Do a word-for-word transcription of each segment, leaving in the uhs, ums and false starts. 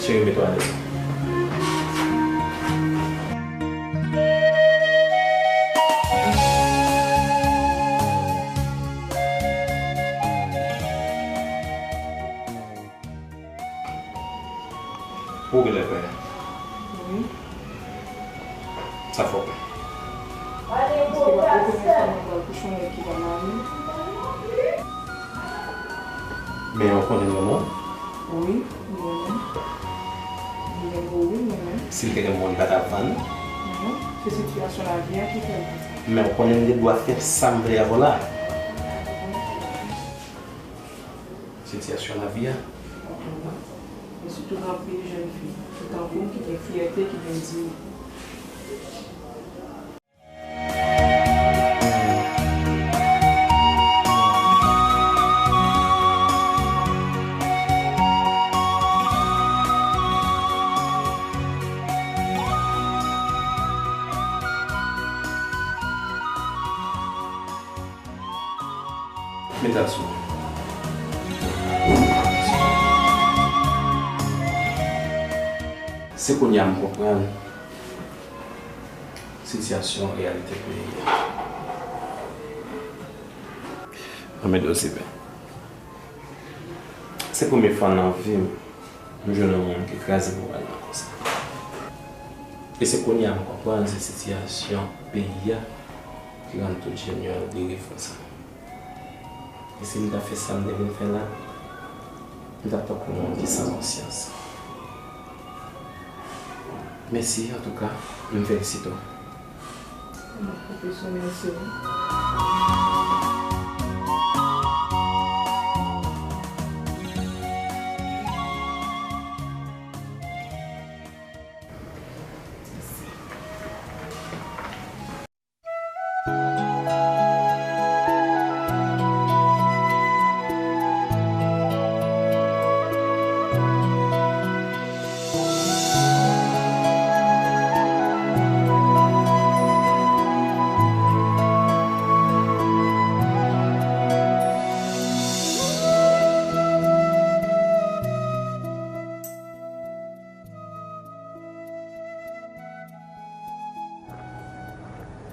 Cheri, mete w alèz. Ou genlè pè? Wi. Sa fè w pè? Paske w ap rekonèt sa mwen pral kouche yon nèg ki pa mari m. Men ou konnen l renmen w? Wi, li renmen m. Li renmen w, wi, li renmen m. Si l te renmen w, li pa t ap vann? Non, se sitiyasyon lavi a ki fè l konsa. Men ou konnen m gen dwa fè sa m vle avè w la. Sitiyasyon lavi a. Men sitou gen anpil jèn fi ki tankou m ki gen fyète, ki gen diyite. Met sa sou. Se kounye a m konprann sitiyasyon, reyalite peyi a. Anmède w, Sylvain. Se premye fwa nan vi m, m jwenn yon moun ki kraze moral mwen konsa. E se kounye a m konprann se sitiyasyon peyi a ki rann tout jèn yo al deriv konsa. E si m ta fè sa m te vin fè la, m t ap tankou yon moun ki san konsyans. Mèsi, antouka, m felisite w. Pwofesè, mèsi wi.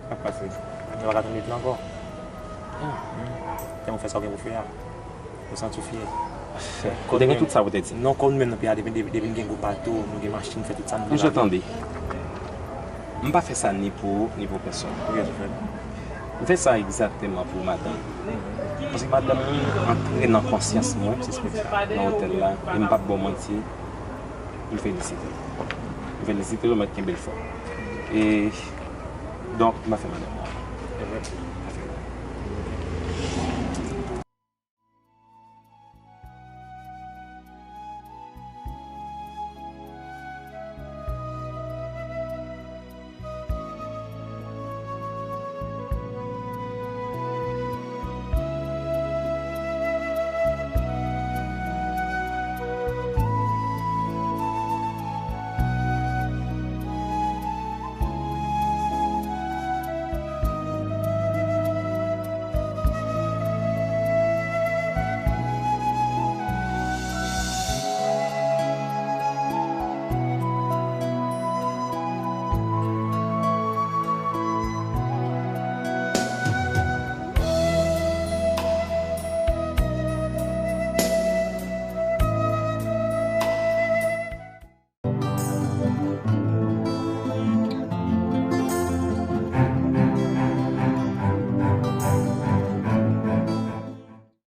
Sa k pase? Nou pa ka tann li pli ankò. Tèlman w fè sa w gen pou fè a, ou santi w fyè. Ou te gen tout sa pou te di. Non, kòm nou menm nan peyi a, depi, depi, depi n gen gwo bato, nou gen machin, nou fè tout sa nou vle. Mouche, tande. M pa fè sa ni pou ou, ni pou pèsonn. Poukisa w fè l? M fè sa egzakteman pou madanm. Paske madanm mwen antre nan konsyans mwen, se sa k fè sa, nan otèl la, e m p ap ba w manti, m felisite l. M felisite l, ou mèt kenbe l fò. E, donk, m ap fè madanm mwen.